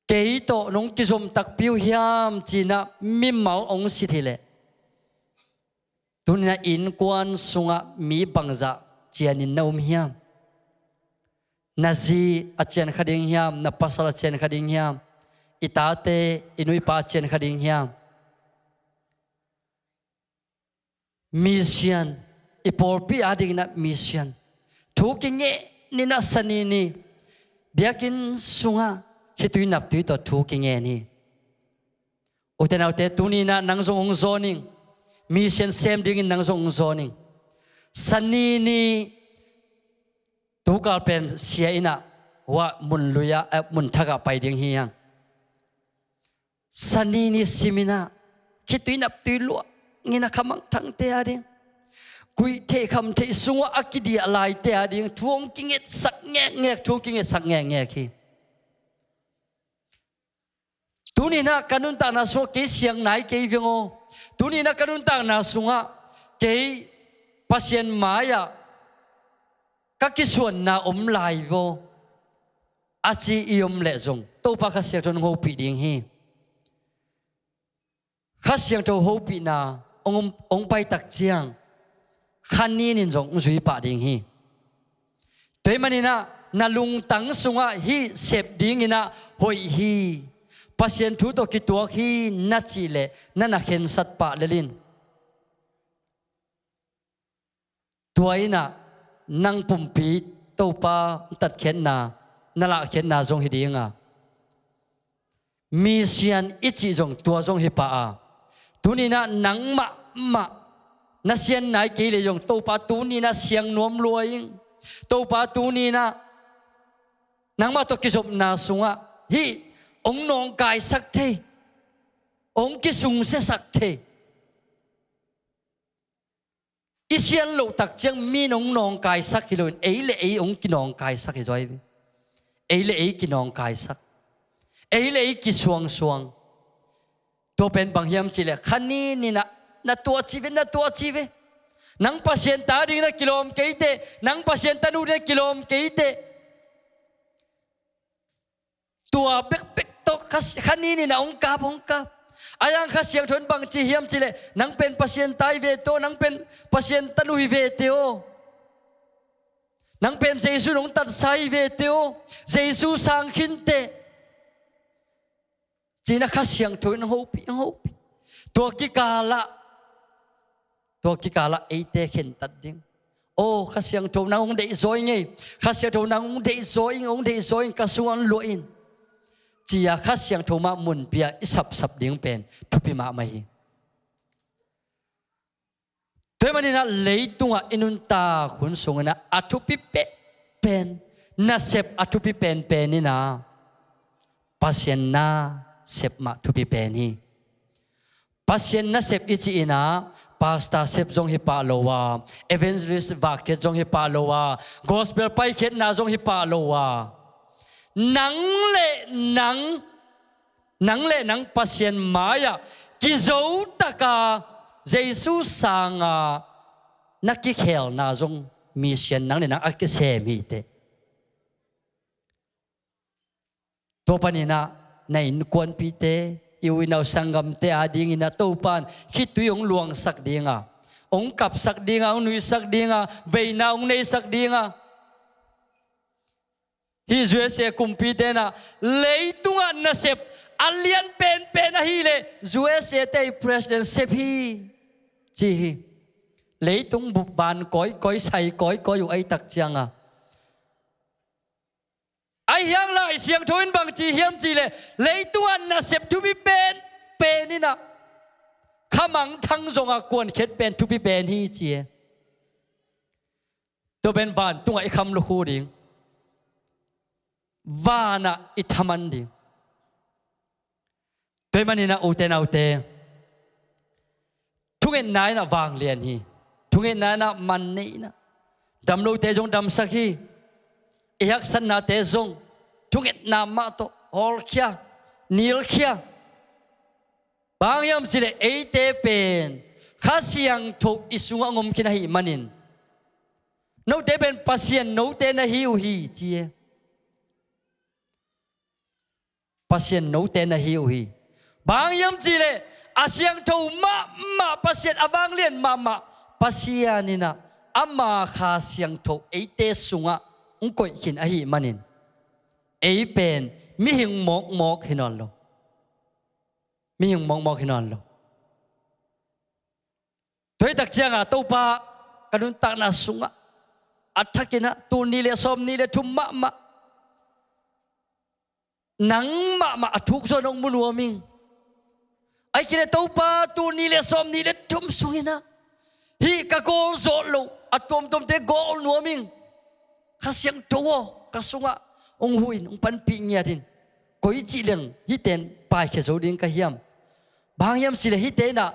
kei tawh nong kizom takpi uh hiam cinah mimal hong sit hileh, tuninah innkuan sungah mi bangzah cianin na um hiam? Na zi a cian kha ding hiam? Na pasal a cian kha ding hiam? I tate, i nu i pa a cian kha ding hiam? Mission, i pawlpi adingin ah mission. Thu kingen in ah Sani ni biakinn sungah khitui naptui tawh thu kingen hi. Ute naute, tuni in ah nang zong hong zawn ing. Mission sem dingin nang zong hong zawn ing. Sani ni tukal pen sia in ah, hua mun lui ah, eh, mun thak ah pai ding hi hang. Sani ni sim in ah khitui naptui luang in ah khamangthangte ading, guih theih kham theih sungah a kidiah laite ading thu hong kingetsak ngekngek, thu hong kingetsak ngekngek hi. Tuni in ah ka nuntakna sungah kei siang nai kei veng aw. Tuni in ah ka nuntakna sungah kei Pasian mai-ah ka kisuanna om lai vaw, a ci i om leh zong Topa Kha Siangtho in hong hopih ding hi. Kha Siangtho hopihna hong, hong pai tak ciang kha nin in zong hong zui pah ding hi. Tua ahih manin ah na lungtang sungah hih sep dingin ah hoih hi. Pasian thu tawh kituak hi na cih leh na na khensat pah lel in. Tua in ah nang pumpi Topa tatkhiatna, na lahkhiatna zong hi ding a, mission i cih zong tua zong hi pah a. Tuni in ah nang mahmah na sian nai kei leh zong Topa tuni in ah siang nuam lua ing. Topa tuni in ah nangmah tawh kizopna sungah hih hong nawngkaisak thei, hong kisungsiasak thei. I sian loh tak ciang mi in hong nawngkaisak hi loin, ei le ei hong kinawngkaisak hi zaw hi ve. Ei le ei kinawngkaisak, ei le ei kisuangsuang. Tua pen bang hiam cih leh kha nin in ah na tuah ci ve, na tuah ci ve. Nang Pasian ta dingin ah kilawm kei teh, nang Pasian tanu dingin ah kilawm kei teh. Tua bekbek tawh kha, kha nin in ah hong kap, hong kap. Ahi hang Kha Siangtho in bang ci hiam cih leh, nang pen Pasian ta hi ve teh aw, nang pen Pasian tanu hi ve teh aw. Nang pen Jesu in hong tatsa hi ve teh aw. Jesu sang khin teh, ci-in ah Kha Siangtho in hong hopih, hong hopih. Tua kikal ah, tua kikal ah eite khentat ding. Aw, Kha Siangtho nang hong deih zaw ing ei. Kha Siangtho nang hong deih zaw ing, hong deih zaw ing, ka sungah hong luah in, ci-a Kha Siangtho mah munpi ah i sapsap ding pen thupi mahmah hi. Tua ahih manin ah leitungah i nuntak hun sungin ah a thupi pehpen, nasep a thupi penpen in ah Pasian nasep mah thupi pen hi. Pasian nasep i cih in ah pastor sep zong hi pah lo a, evangelist vakkhiat zong hi pah lo a, gospel paikhiatna zong hi pah lo a, nang le nang, nang le nang Pasian mai-ah kizo taka Jesu sanga na kikhelna zong mission nang le nang a kisem hi teh. Tua panin ah na innkuanpihte, i u i nau sanggamte adingin ah Topa in khitui hong luangsak ding a, hong kapsak ding a, hong nuihsak ding a, veina hong neisak ding a. Hih U S A kumpite in ah leitungah nasep a lian penpen ahih leh U S A te i president sep hi, ci hi. Leitung bup van kawikawi, sai kawikawi uh ahih tak ciang a, ahi hang Lai Siangtho in bang ci hiam cih leh, leitungah nasep thupi penpen in ah khamangthang zongah kuankhiat pen thupi pen hi, ci e. Tua pen vantungah i kham lukhu ding, vanah i thaman ding. Tua ahih manin ah ute naute, thungetna in ah vanglian hi. Thungetna in ah man nei in ah, damlote zong damsak hi. I haksatnate zong thungetna mah tawh hawlkhia, nilkhia. Bang hiam cih leh eite pen Kha Siangtho i sungah hong om khin ahih manin, note pen Pasian note na hi uh hi, ci e. Pasian note na hi uh hi. Bang hiam cih leh a siangtho mahmah Pasian, a vanglian mahmah Pasian in ah ama Kha Siangtho eite sungah hong koih khin ahih manin, ei pen mihing mawkmawk hi nawn lo. Mihing mawkmawk hi nawn lo. Tua hi tak ciangah Topa, ka nuntakna sungah a thakinah tul nih le sawm nih le thum mahmah nang mahmah a thuk zaw nong mu nuam ing. Ahih kei leh Topa, tul nih le sawm nih le thum sunginah hih ka gawl zawh loh a tuamtuamte gawl nuam ing. Kha Siangtho aw, ka sungah hong huh in, hong panpih ngiat in. Koi cih leng hihte in paikhia zo ding ka hiam? Bang hang hiam cih leh hihte inah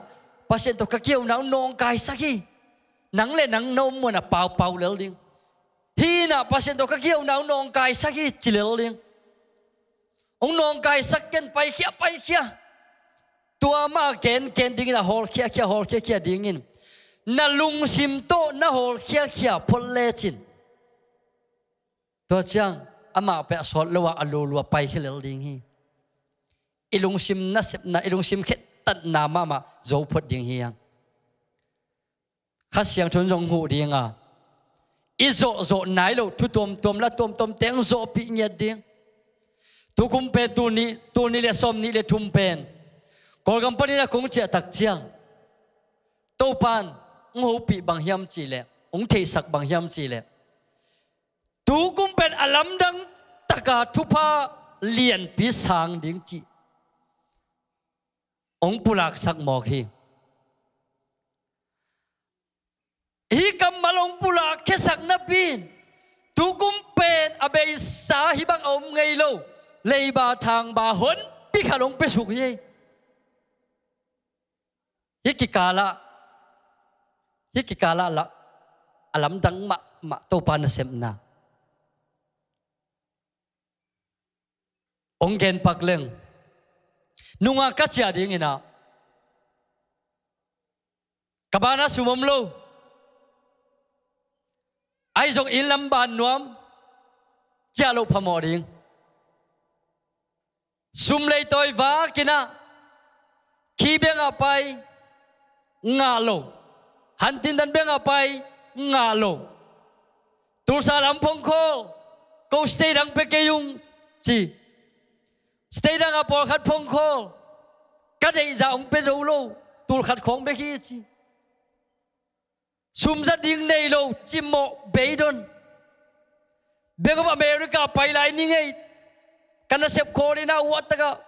Pasian tawh ka kiheuna hong nawngkaisak hi. Nang le nang na om munah paupau lel ding. Hih inah Pasian tawh ka kiheuna hong nawngkaisak hi ci lel ding. Hong nawngkaisak ken, paikhia, paikhia. Tua mah gengen dingin a hawlkhiakhia, hawlkhiakhia dingin na lungsim tawh na hawlkhiakhia phot lecin, tua ciang amah peh a sawt lo-ah a lulua paikhia lel ding hi. I lungsim nasepna, i lungsim khettatna mahmah zo phot ding hi hang. Kha Siangtho in zong huh dinga, i zawhzawh nai loh thu tuamtuam la tuamtuam teng zawhpih ngiat ding. Tukum pen tul nih, tul nih le sawm nih le thum pen Kawlgam panin a kong ciah tak ciang, Topan hong hopih bang hiam cih leh, hong theihsak bang hiam cih leh, tukum pen a lamdang taka thupha lianpi sang ding cih hong pulaksak mawk hi. Hih kammal hong pulak khiasak napi in, tukum pen a beisa hih bang a om ngei lo leiba thangba honpi khat hong piasuk hi. Hih kikalah, hih kikalah la, a lamdang mahmah Topa nasepna hong genpak leng, nunga ka ciah dinginah ka banah sum om lo. Ahi zong inn lam ban nuam, ciah loh phamawh ding. Sum leitawi vakinah khi bengah pai ngah lo, hantindan bengah pai ngah lo. Tulsa lam phongkhawl, ko state dang pia kei ung ci. State dangah pawlkhat phongkhawl, ka deihzah hong pia zo lo, tulkhat khawng bek hi ci. Sum za ding nei lo, cimawh beidon. Bank of America pai lai ni ngei. Ka nasep khawl inah uah takah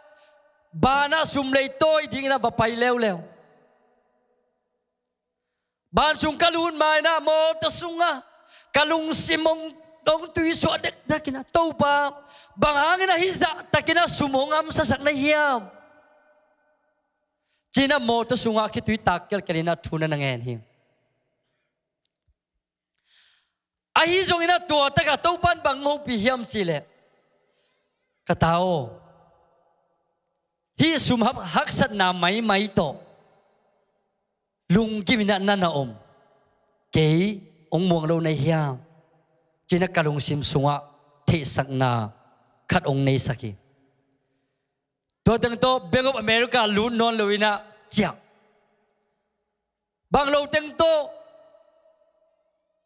banah sum leitawi dinginah va pai leuleu. Ban sung ka lut ma inah mawtaw sungah ka lungsim hong, hong tuisuah dekdekinah, Topa, bang hanginah hih zahtakinah sum hong hamsasak na hiam? Cinah mawtaw sungah khitui tak kelkel inah thu na na ngen hi. Ahi zonginah tua takah Topan bang hopih hiam cih leh, ka ta aw, hih sum hak-, haksatna maimai tawh lungkiminah na na om, kei hong muang lo na hiam? Cinah ka lungsim sungah theihsakna khat hong neisak hi. Tua teng tawh Bank of America lut nawn loinah ciah. Bang lo teng tawh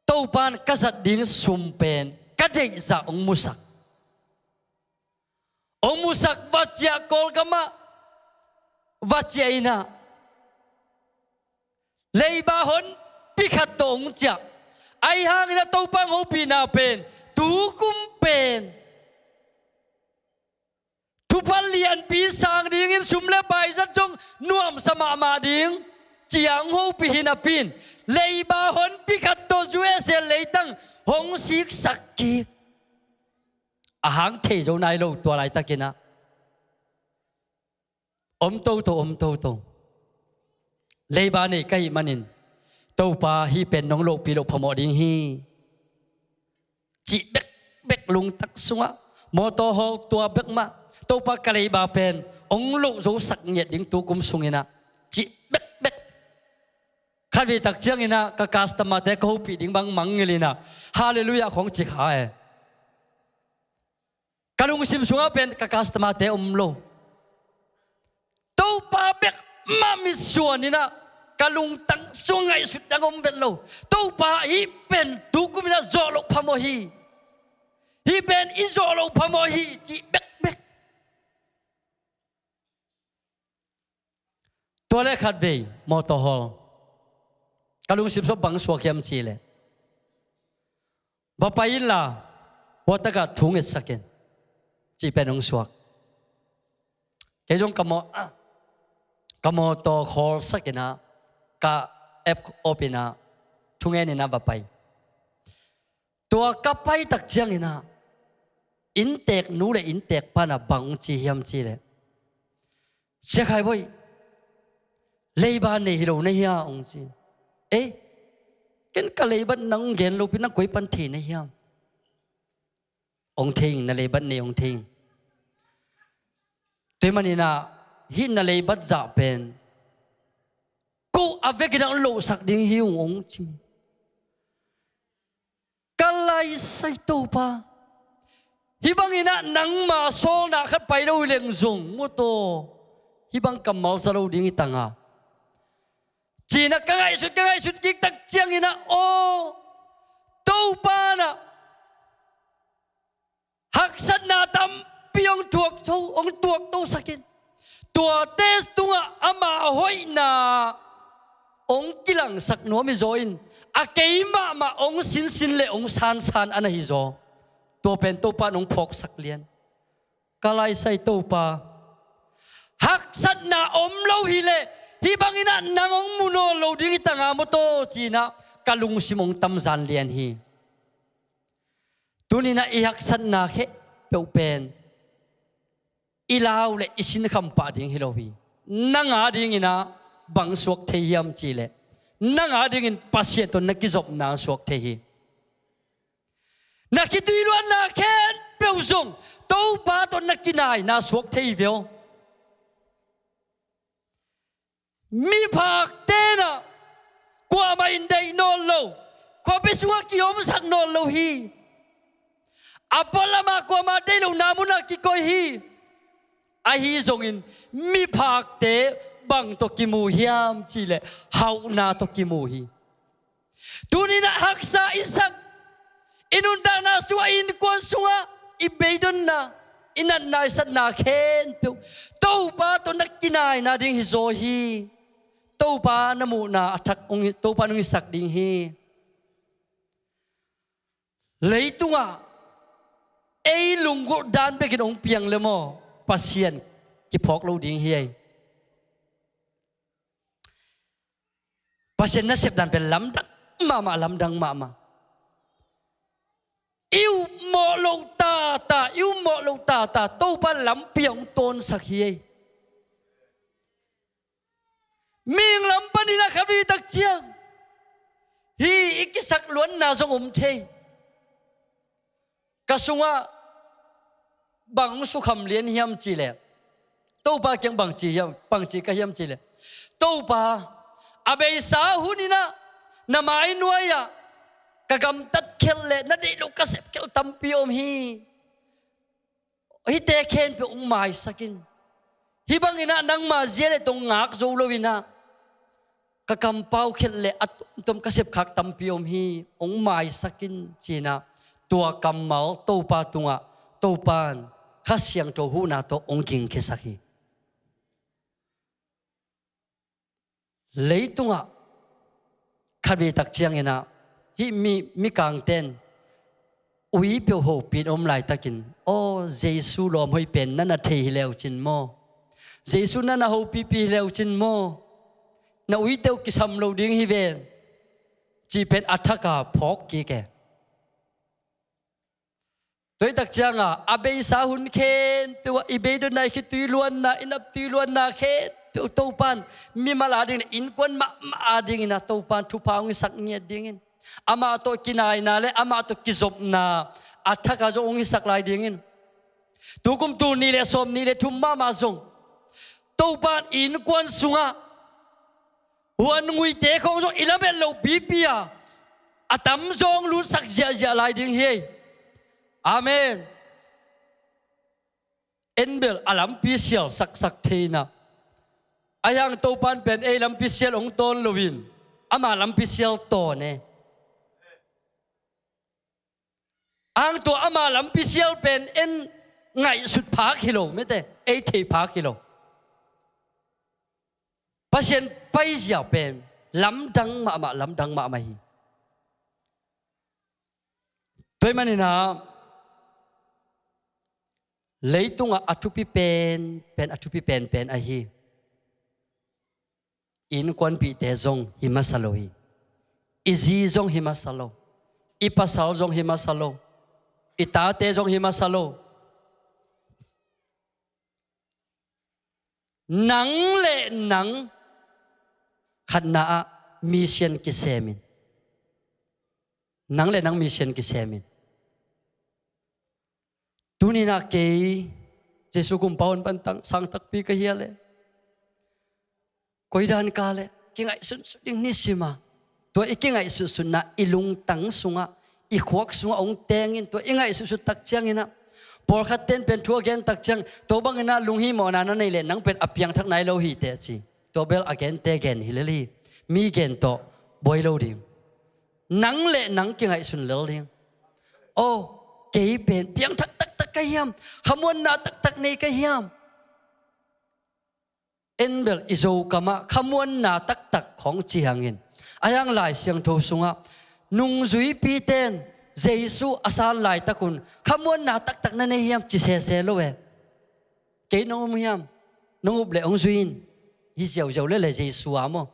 Topan ka zat ding sum pen ka deihzah hong musak. Hong musak, va ciah Kawlgamah, va ciah inah leiba honpi khat tawh hong ciah. Ahi hanginah Topa hong hopihna pen tukum pen thupha lianpi sang dingin sum le pai zat zong nuamsa mahmah ding ci-a hong hopih hi napi-in, leiba honpi khat tawh U S A leitang hong siksak kik. A hang thei zo nai lo tua laitakinah. Om toto, om toto. Leiba nei ka hih manin, Topa, hih pen nong lohpih loh phamawh ding hi, cih bekbek lungtang sungah, mawtaw hawl tua bek mah, Topa, ka leiba pen hong loh zosak ngiat ding tukum sunginah, cih bekbek. Khatvei tak cianginah ka customer-te ka hopih ding bang mangngilh inah, Halleluiah khawng ci kha e. Ka lungsim sungah pen ka customer-te om lo. Topa bek mah mitsuan inah ka lungtang sungah ngaihsut dang om vet lo. Topa, hih pen tukum inah zawh loh phamawh hi. Hih pen i zawh loh phamawh hi cih bekbek. Tua le khatvei mawtaw hawl ka lungsim sawh bang suak hiam cih leh, va pai inla hua takah thu ngetsak in cih pen hong suak. Kei zong ka maw, ka mawtaw khawlsak inah, ka ep op inah, thungen inah va pai. Tua ka pai tak cianginah inntek nu le inntek pa inah bang hong ci hiam cih leh, "Sia Khai Bawi, leiba nei hi lo na hia?" hong ci. "Ei, ken ka leibat nang hong gen lopi na koi pan thei na hiam?" "Hong thei ing, na leibat nei hong thei ing." Tua maninah hih na leibat zah pen ko a vekin ah hong lohsak ding hi ung, hong ci. Ka laisai Topa, hih banginah nangma sawlna khat pai lo hi leng zong mawtaw hih bang kammal za lo ding hi tanga, cinah ka ngaihsut, ka ngaihsut kik tak cianginah, aw, Topa nah haksatna tampi hong tuakto, hong tuaktosak in, tuate tungah ama hoihna hong kilangsak nuam hi zaw in, a kei mahmah hong sinsin le hong sansan a na hi zaw. Tua pen Topa in hong phawksak lian. Ka laisai Topa, haksatna om lo hileh hih banginah nang hong mu nawn lo ding hi tanga mawtaw, cinah ka lungsim hong tamzan lian hi. Tuninah i haksatna khempeuh pen i lau le i sinkham pah ding hi lo hi. Nang a dinginah bang suak thei hiam cih leh, nang a dingin Pasian tawh na kizopna suak thei hi. Na khituiluanna khempeuh zong Topa tawh na kinaina suak thei hi ve aw. Miphakte nah kuamah in deih nawn lo, khuapi sungah kiomsak nawn lo hi. A pualamah kuamah deih lohna munah kikoih hi. Ahi zongin miphakte bang tawh kimu hiam cih leh, hauhna tawh kimu hi. Tuninah haksa i sak, i nuntakna sungah, i innkuan sungah, i beidonna, i natna, i satna khempeuh Topa tawh na kinaina ding hi zaw hi. Topa na muhna a thak hong hi, Topa in hong hisak ding hi. Leitungah ei lunggulh dan bekin hong piang le maw, Pasian kiphawk lo ding hi ei. Pasian nasep dan pen lamdang mahmah, lamdang mahmah. I upmawh loh tata, i upmawh loh tata Topa lampi ah hong tawnsak hi ei. Mihing lam panin a khat uh hi tak ciang, hih i kisak luanna zong om thei. Ka sungah bang sukham lian hiam cih leh, Topa kiang bangci hiam, bangci ka hiam cih leh, Topa, a beisa huninah na mai nuai-ah ka gamtat khelh leh na deih lo ka sep khelh tampi om hi. Hihte khempeuh hong maisak in. Hih banginah nangma zia le tong ngak zo loinah ka kampau khelh le a tomtom ka sepkhak tampi om hi, hong maisak in, cinah tua kammal Topa tungah Topa in Kha Siangtho huhna tawh hong gingkhiasak hi. Leitungah khatvei tak cianginah hih mi, mikangte in ui peuh hopih in om laitakin, aw, Jesu lawm hoih pen na na thei hi leucin maw? Jesu na na hopipi hi leucin maw? Na uite uh kisam lo ding hi ven, cih pen a thaka phawk kik e. Tua hi tak cianga a beisa hun khempeuh ah i beidonna, i khitui luanna, i naptui luanna khempeuh Topa in mimal ading le innkuan mahmah adingin a Topa in thupha hong hisak ngiat dingin, amah tawh kinaina le amah tawh kizopna a thaka zong hong hisak lai dingin, tukum tul nih le sawm nih le thum mahmah zong Topa in innkuan sungah huan nguite khawng zong i lamet loh pipi a, a tamzawng lutsak ziahziah lai ding hi. Amen. En bel a lampi sial saksak thei inah, a hiang Topa in pen ei lampi sial hong tawn loin ama lampi sial tawn e. Ang tua ama lampi sial pen en ngaihsut phak hi lo, mete, ei thei phak hi lo. Pasian paizia pen lamdang mahmah, lamdang mahmah hi. Tua ahih manin ah leitungah a thupi pen, pen a thupi pen, pen ahi. I innkuanpihte zong hi masa lo hi. I zi zong hi masa lo. I pasal zong hi masa lo. I tate zong hi masa lo. Nang le nang khatna ah mission kisem in. Nang le nang mission kisem in. Tuni-in ah kei Jesu kumpa hun pan tang sang takpi ka hia leh, koi dan ka leh kingaihsutsut ding nisim a, tua i kingaihsutsutna i lungtang sungah, i khuak sungah hong teng in. Tua i ngaihsutsut tak ciangin ah, pawlkhat ten pen thu a gen tak ciang, tua bangin ah lunghimawhna na neih leh nang pen a piangthak nai lo hi teh ci. Tua bel a gente gen hi lel hi. Mi gen tawh buai lo ding. Nang le nang kingaihsun lel ding. Oh, kei pen piangthak taktak ka hiam? Khamuanna taktak nei ka hiam? En bel i Zokam ah khamuanna taktak khawng ci hangin, a hiang Lai Siangtho sungah nungzuipite in Jesu a san laitak un khamuanna taktak na nei hiam ci sese lo e. Kei nong um hiam? Nong up leh hong zui in. Hi ziauziau lel e Jesu a maw.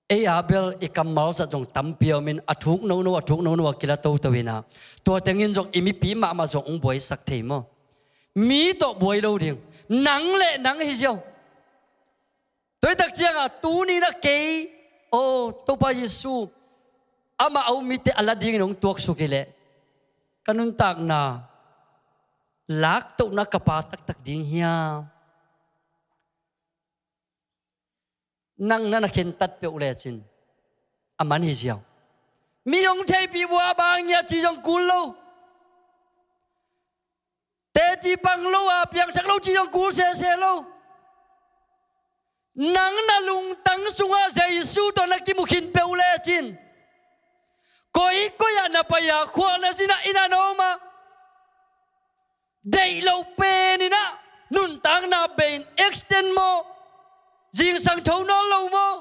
Ei a bel i kammal zat zong tampi a om in, a thuk nono, a thuk nono a kila toto in ah, tua tengin zong i mipi mahmah zong hong buaisak thei maw? Mi tawh buai lo ding. Nang le nang hi ziau. Tua hi tak ciangah tuni-in ah kei, oh, Topa Jesu, amah a um mite a la dingin hong tuaksuk hi leh, ka nuntakna laktohna ka pa taktak ding hiam? Nang na na khentat peuh lecin a man hi ziau. Mi hong theihpih uh a, bang hia ci zong kul lo. Teci pang lo a, piangthak lo ci zong kul sese lo. Nang na lungtang sungah Jesu tawh na kimu khin peuh lecin, koikoi ah na pai a, khua na zin ah, inn ah na om a, deih loh pen in ah nuntakna bei in, accident maw, zingsang tho nawn lo maw,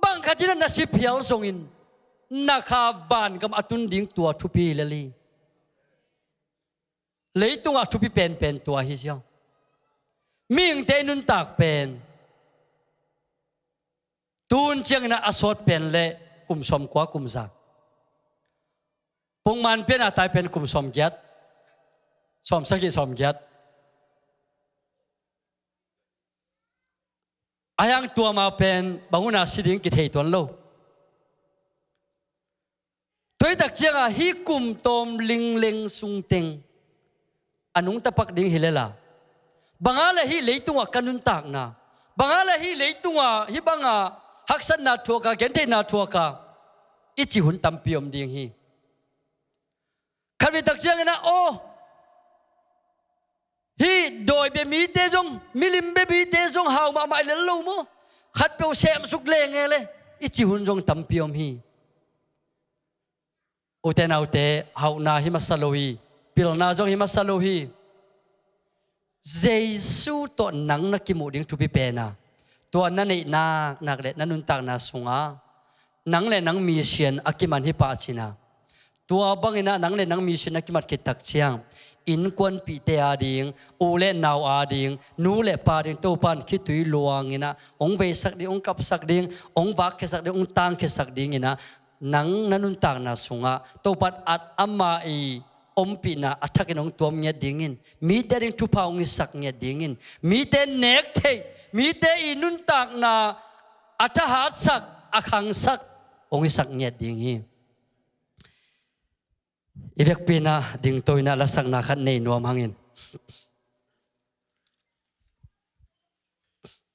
bang khat in ah na si phial zongin, na kha vangam a tun ding tua thupi hi lel hi. Leitungah thupi penpen tua hi ziau. Mihingte i nuntak pen, tu hun ciangin ah a sawt pen leh kum sawmkua kum za. Pongman pian a tai pen kum sawmgiat, sawmsagih, sawmgiat. A hiang tua ma pen bang hun a si ding kithei tuan lo. Tua hi tak ciangah hih kum tawm lingleng sung teng a nungta pak ding hi lel a, bang a leh hih leitungah ka nuntakna, bang a leh hih leitungah hih bangah haksatna thuak a, gentheihna thuak a, i cih hun tampi om ding hi. Khatvei tak ciangin ah, aw, hih dawi bia mite zong, milim bia mite zong hau mahmah hi lel lo maw? Khatpeuh semsuk leng e leh, i cih hun zong tampi om hi. Ute naute, hauhna hi masa lo hi, pilna zong hi masa lo hi. Jesu tawh nang na kimuh ding thupi pen a, tua na neih naknak leh na nuntakna sungah nang leh nang mission a kiman hi pah cin a, tua bangin ah nang leh nang mission a kimat khit tak ciang, innkuanpihte ading, u leh nau ading, nu leh pa ding, Topa in khitui luangin ah hong veisak ding, hong kapsak ding, hong vakkhiasak ding, hong tangkhiasak dingin ah, nang na nuntakna sungah Topa in at ama i ompihna a thakin hong tuam ngiat dingin, mite ading thupha hong hisak ngiat dingin, mite nek theih, mite i nuntakna a thahatsak, a khangsak hong hisak ngiat ding hi. I vekpi-in ah dingto-in ah lasakna khat nei nuam hangin.